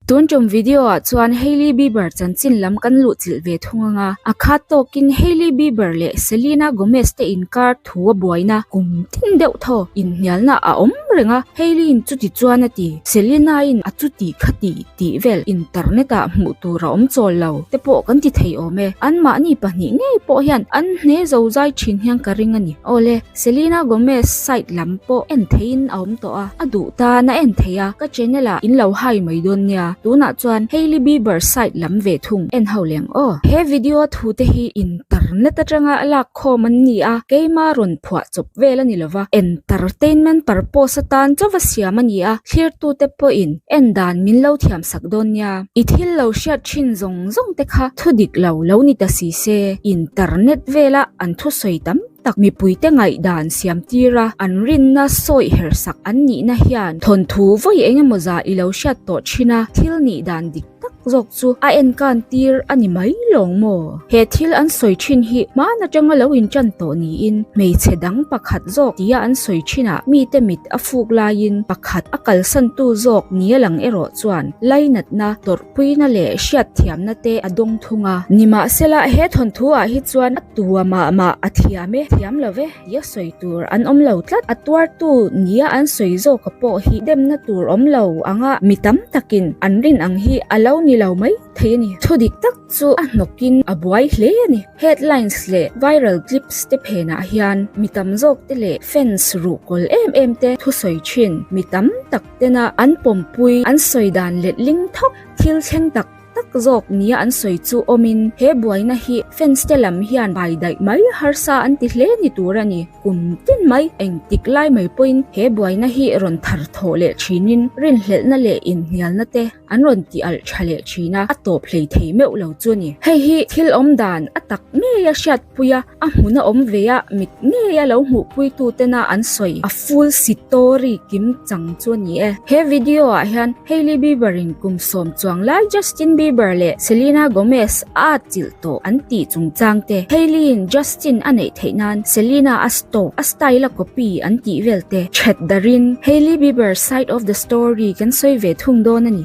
Tun tum video ah chuan Hailey Bieber chanchin lam kan luh chilh ve thung ang a, a khat tawkin Hailey Bieber leh Selena Gomez te inkar thu a buaina kum tin deuh thaw inhnialna a awm reng a, Hailey in chuti chuan a ti, Selena in a chuti kha ti tih vel internet ah hmuh tur a awm chawl lo te pawh kan ti thei awm e, anmahni pahnih ngei pawh hian an hne zo zai thin hian ka ring a ni. Awle. Selena Gomez site lam pawh en theihin a awm tawh a, a duh tan a en thei a, ka channel ah in lo hai mai dawn nia, tunah chuan Hailey Bieber site lam ve thung en ho leng aw. He video thu te hi internet atanga lak khawm an ni a, keima rawn phuah chawp vel a ni lova, entertainment purpose atan chauva siam a ni a, thlirtute pawhin en dan min lo thiam sak dawn nia. I thil lo hriat thin zawng zawng te kha thu dik lo lo ni ta si se, internet vela an thusawi tam tak mipuite ngaihdan siam tir a, an rinna sawi hersak an nihna hian thawnthu vawi eng emaw zah i lo hriat tawh thin a, thil nih dan dik tak zawk chu a enkan tir a ni mai lawng maw? He thil an sawi thin hi hman atanga lo intan tawh niin hmeichhe dang pakhat zawk tia an sawi thinah mite mit a fuk laiin pakhat a kalsantu zawk nia lang erawh chuan lainatna tawrh Puina leh hriatthiamna te a dawng thung a. Nimahsela, he thawnthu ah hi chuan a tua mah mah a thiam e, thiam lo ve tia sawi tur an awm lo tlat. A tuartu nia an sawi zawka pawh hi demna tur awm lo anga mi tam takin an rin ang hi a lo ni lo mai thei a ni. Thu dik tak chu a hnawkin a buai hle a ni. Headlines leh viral clips te phenah hian mi tam zawk te leh fans ruhkawl em em te thusawi thin mi tam tak Tena an pawmpui an sawi dan letling thawk thil thleng tak tak zawk nia an sawi chu awmin he buaina hi fans te lam hian bai daih mai harsa an ti hle ni tur a ni. Kum tin mai engtik lai mai pawhin he buaina hi rawn thar thawh leh thinin rinhlelhna leh inhnialna te an rawn ti alh tha leh thin a, a tawp hlei thei meuh lo chu a ni. Hei hi thil awm dan a tak ngeia hriat pui a, a hmun a awm ve a, mit ngei a lo hmuhpui tu tena an sawi a full sitori kim chang chu a ni e. He video ah hian Hailey Bieber in kum sawm chuang lai Justin Bieber leh Selena Gomez a atchilh tawh an tih chungchang te, Hailey in Justin a neih theih nan Selena a stalk, a style a copy an tih vel te, that darin Hailey Bieber side of the story kan sawi ve thung dawn a ni.